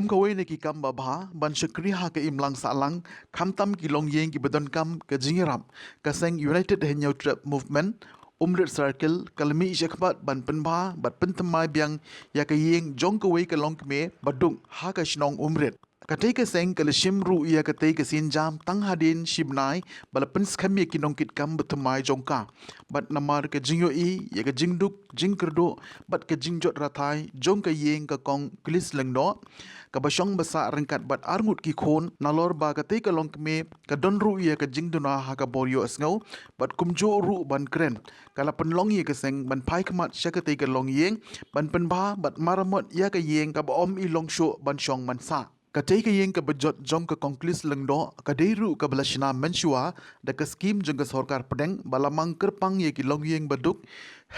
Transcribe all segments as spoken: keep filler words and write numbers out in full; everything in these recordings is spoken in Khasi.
Kawei na ki kam babha ban shakri ha ka imlang sahlang, khamtam ki longïing kiba donkam ka jingïarap, ka seng United Hynñiewtrep Movement Umrit Circle ka la mih shakhmat ban pynbha bad pynthymmai biang ïa ka ïing jong kawei ka longkmie ba duk ha ka shnong Umrit. Katei ka seng ka la shim ruh ïa katei ka sienjam tang hadien shi bnai ba la pynskhem ïa ki nongkitkam ba thymmai jong ka. Bad namar ka jingïohi ïa ka jingduk jingkyrduh bad ka jingjot rathai jong ka ïing ka Kong Klis Lyngdoh, kaba shong ba sah ryngkat bad arngut ki khun, nalor ba katei ka longkmie ka don ruh ïa ka jingduna ha ka bor ïohsngew bad kumjuh ruh ban kren, ka la pynlong ïa ka seng ban phai khmat sha katei ka longïing ban pynbha bad maramot ïa ka ïing kaba ym i long shuh ban shong ban sah. Katei ka ïing kaba jot jong ka Kong Klis Lyngdoh ka dei ruh kaba la shna mynshuwa da ka skhim jong ka sorkar pdeng ba la mang kyrpang ïa ki longïing ba duk,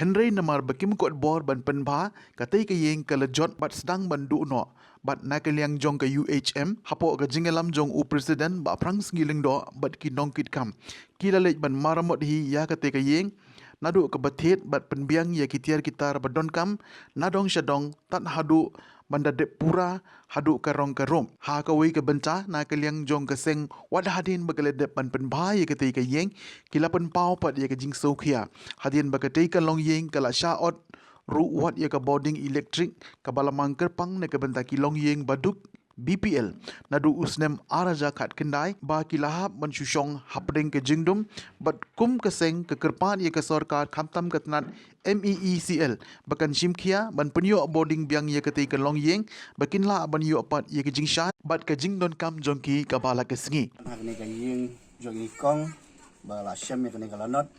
hynrei namar ba kim kut bor ban pynbha, katei ka ïing ka la jot bad sdang ban duh noh. Bad na ka liang jong ka U H M, hapoh ka jingïalam jong u President Bah Phrang Sngi Lyngdoh bad ki nongkitkam, ki la leit ban maramot hi ïa katei ka ïing, naduh kaba thied bad pynbiang ïa ki tiar ki tar ba donkam, na dong sha dong, tad haduh ban da dep pura haduh ka rong ka rup. Ha kawei ka bynta, na ka liang jong ka seng, wat hadien ba ka la dep ban pynbha ïa katei ka ïing, ki la pynpaw pat ïa ka jingsngewkhia hadien ba katei ka longïing ka la shah ot ruh wat ïa ka bording elektrik kaba la mang kyrpang na ka bynta ki longïing ba duk B P L naduh u snem ar hajar khatkhyndai, ba ki la hap ban shu shong hapdeng ka jingdum. Bad kum ka seng ka kyrpad ïa ka sorkar khamtam ka tnat M E E C L ba kan shim khia ban pynïoh bording biang ïa katei ka longïing ba kin lah ban ïoh pat ïa ka jingshai bad ka jingdonkam jong ki kaba la ka sngi. Ha kane ka ïing jong i kong ba la shem ïa kane ka lanot.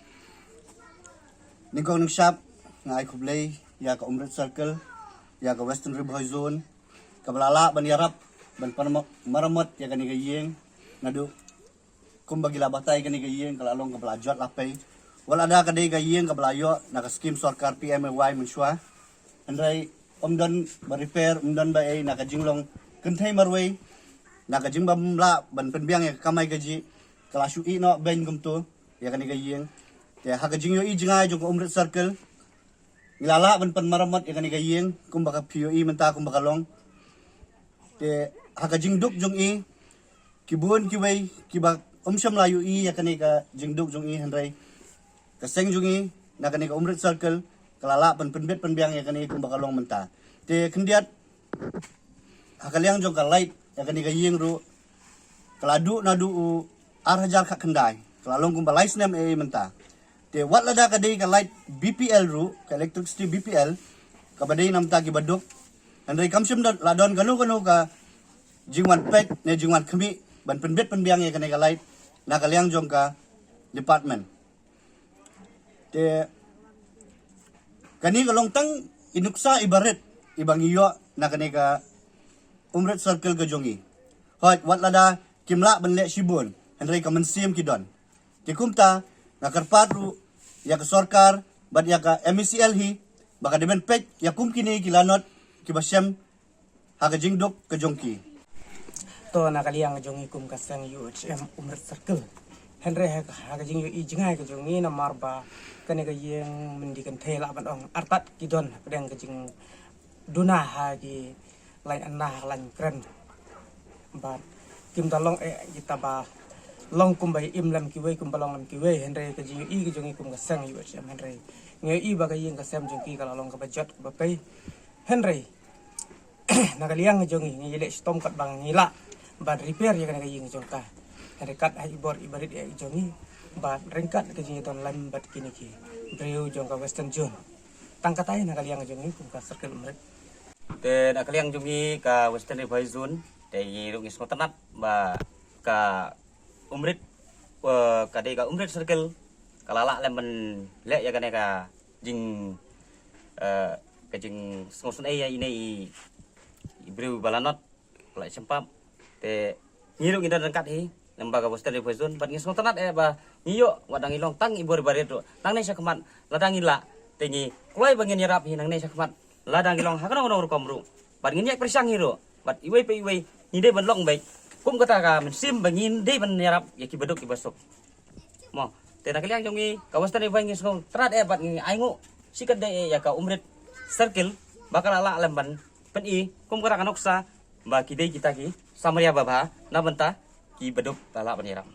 Nyngkong nyngshap nga ai khublei ïa ka Umrit Circle, ïa ka Western Ri Bhoi Zone, kaba la lah ban ïarap ban pan maramot ïa kane ka ïing. Naduh kumba ki la batai, kane ka ïing ka la long kaba la jot la pei. Wat lada ka dei ka ïing kaba la ïoh na ka skim sorkar P M A Y mynshuwa, hynrei ym don ba repair, ym don ba ei, na ka jinglong kynthei marwei, na ka jingbym lah ban pynbiang ïa ka kamai kajih, ka la shu ïeh noh beiñ kumto ïa kane ka ïing. Te ha ka jingïohi jngai jong ka Umrit Circle, ngi la lah ban pan maramot ïa kane ka ïing kumba ka phi ïohi mynta kumba ka long. Te ha ka jingduk jong i, ki bun kiwei kiba ym shym la ïohi ïa kane ka jingduk jong i, hynrei ka seng jong i na kane ka Umrit Circle ka la lah ban pynbit pynbiang ïa kane kumba ka long mynta. Te khyndiat, ha ka liang jong ka light ïa kane ka ïing ruh, ka la duh naduh u ar hajar khatkhyndai, ka la long kumba lai snem ei mynta. Te wat lada ka dei ka light B P L ruh, ka electricity B P L, kaba dei na bynta kiba duk, hynrei kam shym don, la don kano kano ka jingwan peit ne jingwan khmih ban pynbit pynbiang ïa kane ka light na ka liang jong ka department. Te kane ka long tang i nuksa iba rit iba ngi ïoh na kane ka Umrit Circle ka jong i. Hooid, wat lada kim lah ban leh shibun, hynrei ka mynsiem ki don. Te kumta nga kyrpad ruh ïa ka sorkar bad ïa ka M E C L hi ba ka dei ban peit ïa kum kine ki lanot kiba shem ha ka jingduk ka jong ki. To, na ka liang jong i kum ka seng U H M Umrit Circle, hynrei ha ka, ha ka jingïohi jngai ka jong i, namar ba kane ka ïing mynta kynthei lah ban ong artat ki don hapdeng ka jingduna ha ki lain ynda ha lain kren. Bad kim da long eh kita ba long kumba im lem kiwei, kumba long lem kiwei, hynrei ka jingïohi ka jong i kum ka seng U H M, hynrei ngi ïohi ba ka ïing ka sem jong ki ka la long kaba jot kaba pei. Hynrei na ka liang jong i, ngi leh shitom katba ngi lah ban repair ïa kane ka ïing jong ka. Ryngkat ha i bor i barit ïa i jong i, bad ryngkat ka jingïadon lem bad kine ki briew jong ka Western Zone. Tang katai na ka liang jong i kum ka Circle Umrit. Te na ka liang jong i ka Western Ri Bhoi Zone, te ngi ruh ngi sngewtynnat ba ka Umrit, eh, ka dei ka Umrit Circle, ka la lah lem ban leh ïa kane ka jing, eh, ka jingsngewsynei ïa ine i, i briew ba la not, ba la shempap. Te ngi ruh ngi don ryngkat hi, namar ka Western Ri Bhoi Zone, bad ngi sngewtynnat eh ba ngi ïoh, wat dang ngi long tang i bor i barit ruh, nangne shakhmat lada ngi lah, te ngi kloi ba ngin ïarap hi nangne shakhmat, lada ngi long ha kano kano rukom ruh, bad ngin ïaid pyrshang hi ruh, bad iwei pa iwei ngi dei ban long beit kum kata ka mynsiem ba ngin dei ban ïarap ïa kiba duk kiba suk. Mo, te na ka liang jong ngi ka Western Ri Bhoi ngi sngewtynnat eh bad ngi ainguh shikatdei eh ïa ka Umrit Circle ba ka la lah lem ban pyni kum kata ka nuksa ba ki dei kita ki samria babha na bynta ki baduk ba lah ban ïarap.